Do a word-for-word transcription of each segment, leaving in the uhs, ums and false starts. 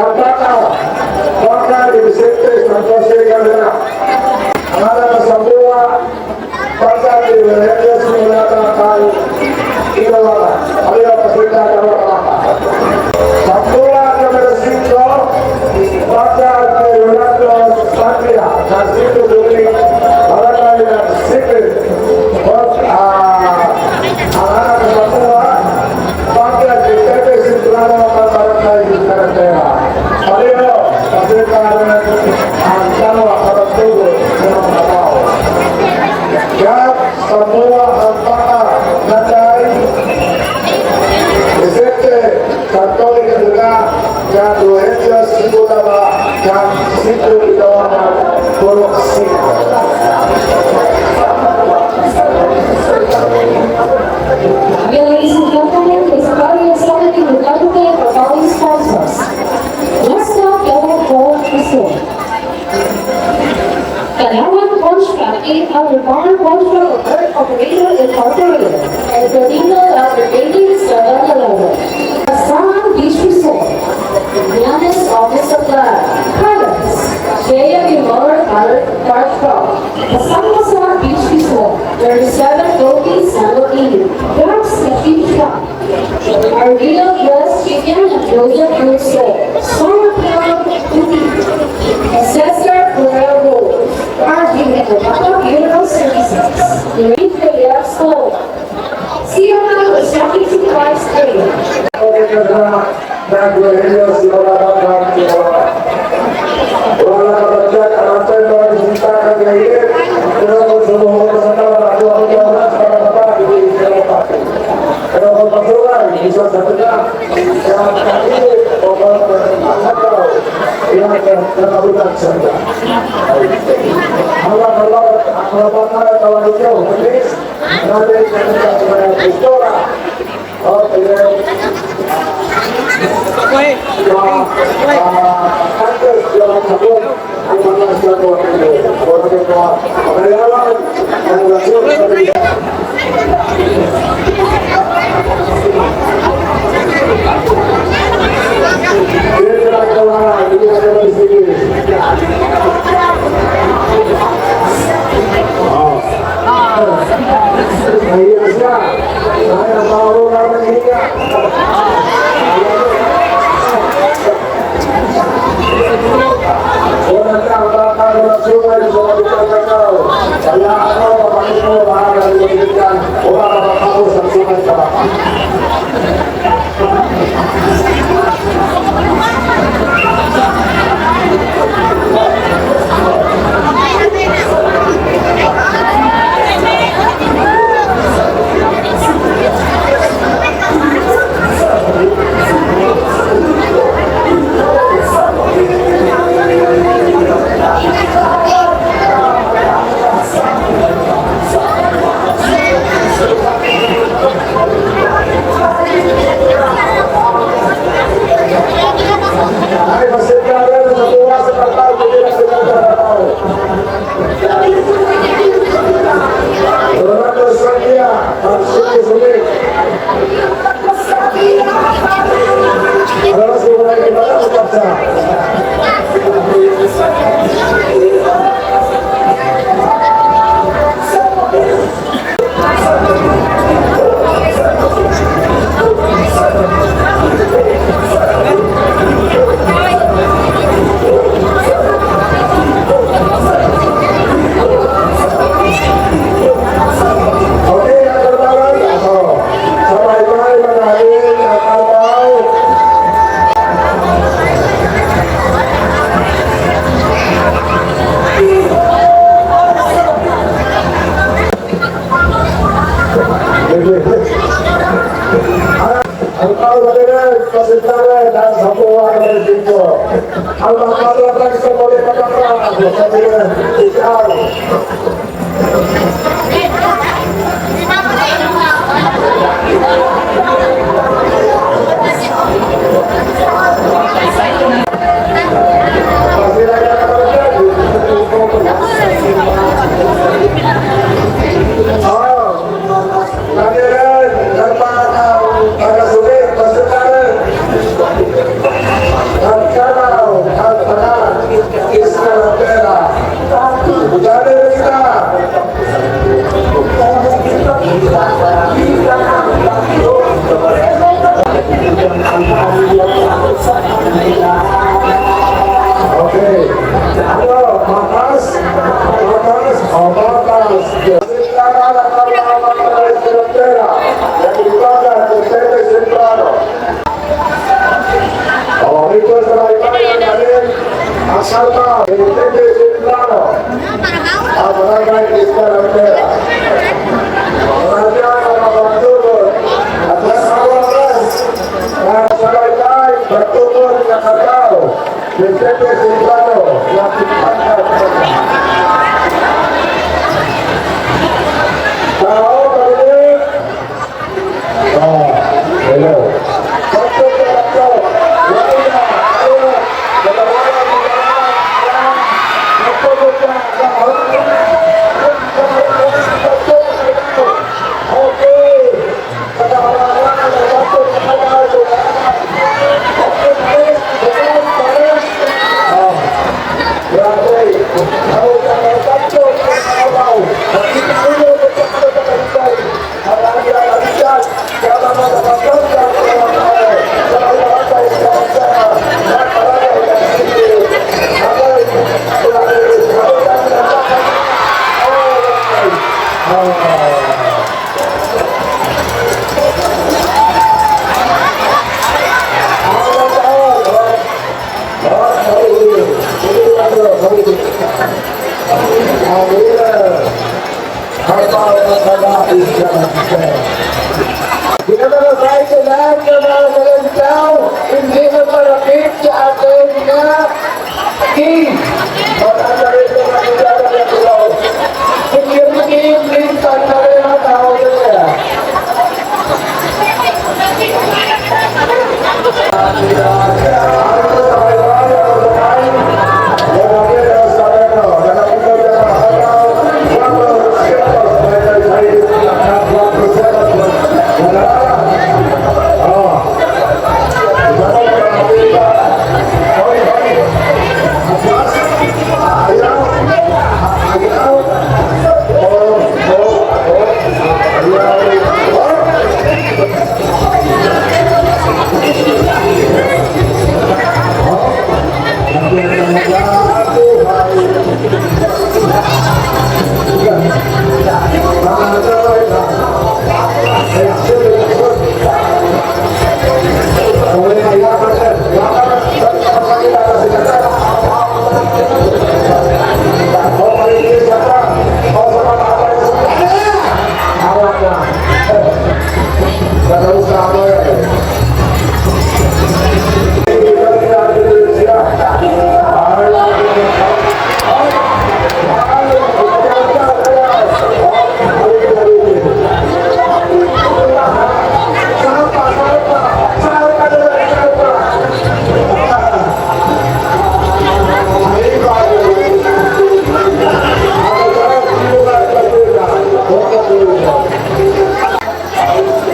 Ang bata, bata ni Vicente Santos Cabrera. Ang anak sa buwa, bata ni Virgilio Simulata kang Inawakan. Ano yung pasilda ka mga bata? Sa buwa numero singko, bata ni Leonardo Sangria, Francisco During, Barangay Sibil. Bot, ah, ang anak sa buwa, Bakit si Pepe Simplano ang barangay Carretera? Pareho, kasi parang ang tama para tubo ng mga tao. Kaya sa buwa ang baka natay, Vicente Santoy Cabrera, kaya Rogelio Simulaba, kaya Sito Itawana, Purok Sito. Dear ladies and gentlemen, this party is happening with everything for all sponsors. Let's not get it wrong this way. Kalawan Punch Factory, our bar Punch Factory Operator Incorporated, and Fernando Labrador Seven Eleven. Kasahan Beach Resort, Yanis Office Supply, Colors, Shea Imor Color Park Pro, Kasama sa Beach Resort, thirty-seven Coffee San Joaquin, Crabs Cafe Shop, Arvila Plus Chicken and Frozen Fruit Store, Sour Cloud Cookie, Cesar Floral Rose, Arvila Funeral Services, Green Trade Expo, Siya ang usapin si Christ Day. Okay, nagwelyo si mga bata, si mga wala ka ba dyan, ang atay, mga bisita ka ngayon. Pero kung sumuko ka sa tao, ako ang tao na sa mga bata, hindi sila mapatid. Pero kung patuloy, isa sa tuna, kaya ang kakilit, o kung ang tao, iyan ang nakabulag sa ila. Ang mga bata, ang mga bata, tawagin niyo, please. Grabe, grabe, grabe, Pastora. Okay. Wait, wait, wait. Ah, antes de la sabor, ang mga sa mga, mga, mga, ang relasyon sa Nahiya siya. Kaya tao lang nahiya. Wala ka, wala ka, wala sungay sa mga tao. Kaya ako, kapatid ko, mahal na kaibigan, wala ka matapos ang sungay sa bata. Ay, masipra na sa buwas sa pagkaw, hindi na sila sa pagkaw. Rolando Sandia, ang susunod. Ano na sila na iba na sa pagkaw? Okay, ang trabaho, ako. Sa baybay, manahin ang trabaho. Ang tao na rin, pasintaran, ang sabuhan ng dito. Ang mga kalatag sa mga kapatid, sa mga ikaw. Okay. Ano? Matas? Matas? O, matas. Ang request na may bayan namin, ang kalma, Vicente Simplano, ang barangay Esperantera. Barangay, mga pagtulog, at ang kawalan, ang sa barangay, pagtulog na katao, Vicente Simplano, lapit pangkat. Tao, pagtulog, Ah, hello. Ginamamasahe ko lang nga mga Malantaw, hindi mo malapit sa atin nga team. Pag-antarin ko na yung dapat na tulaw. Security, please, ang mga tao nila.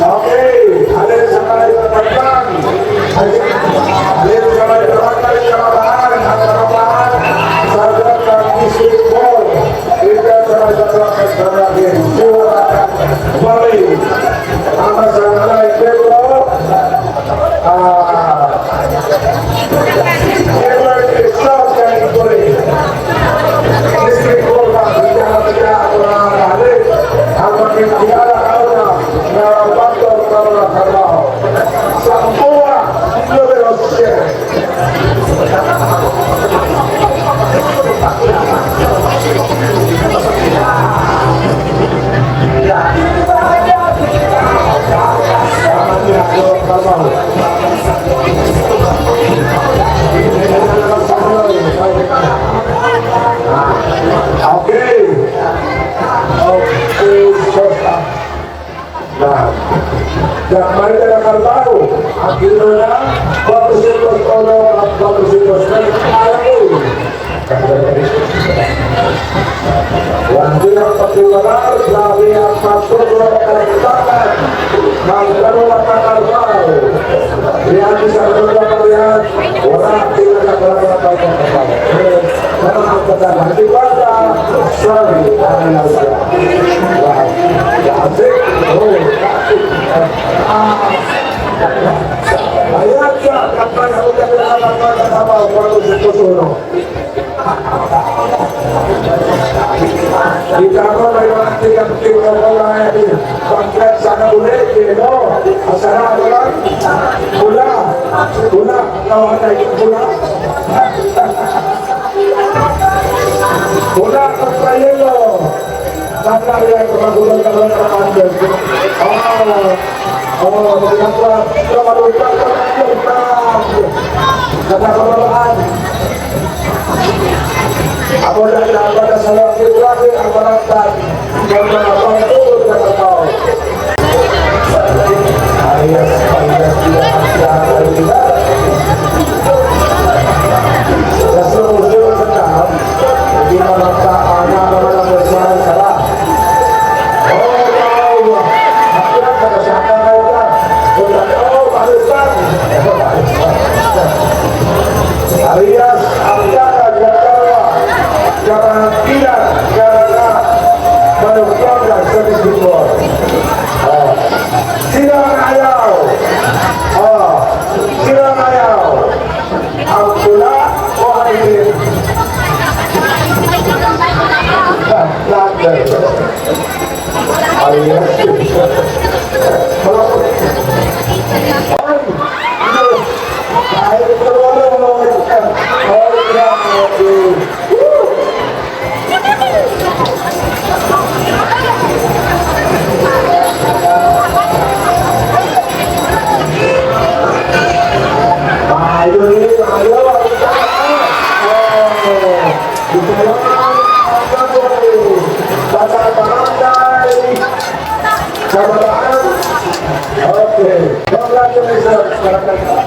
Okay, halin sa mga itatagpang. Halin sa mga itatagpang, kabataan, ang kabataan sa Dapit District four. Ika sa mga itatagpang, kabataan. Balik. Ang sa mga itatagpang, ah, Edward South California. District four na, hindi na kaya ako nangangalit. Ang magkikilala ka na, na bato ng mga trabaho. Sa Buwa, numero siyete. Okay. Okay, so, ah, na. Gagmay na nakarbaho. Ang kilo na, cuatrocientos uno at cuatrocientos tres. Alam mo, Wala ang pagkukular, grabe ang pagkukular, ang bakal. Magkaroon ng pagkakular. Yan, sa mga pagkakular, wala ang pinagkakular ng pagkakular. Wala ang pagkakular. Di ba sa, sorry, ang nasa. Wow. Grabe. Oh, grabe. Ah. Ayan siya, kapag ako na pinangatawan ng abaw, kung ano sa kusuno. Kita mo, may mga tingkap-tingkap ko na, eh. Pagkat sa kabuli, eh, no? Asara, ano lang? Pula. Pula. Tawag na yung pula. Pula, pagpayelo. Tanda niya, ito, magulang ka lang sa kanto. Ah, oh, maganda. Ito, magulang ka lang sa kanto. Sa kababaaan. Ako na dapat na sa langit-langit ang panantag ng mga pagtulog na tao. Ayas, ayas, ayas, ayas, ayas. Sa slow motion sa taas, hindi na magkaana naman ang personal sala. Oh, wow! Akyat, nakasaka na ito. Kung ano, pakisan. Arias, akyat, nagkakawa. Kapanagkilan, karana, manugpag sa Bisbitbor. Oh. Sino ang ayaw? Oh. Sino ang ayaw? Ang pula o ang itim? Lahat na ito. Ay, yes. Ay, ay, ito, ano, ano, ay, ay, ay, ay, ay. Okay. Congratulations, Barangay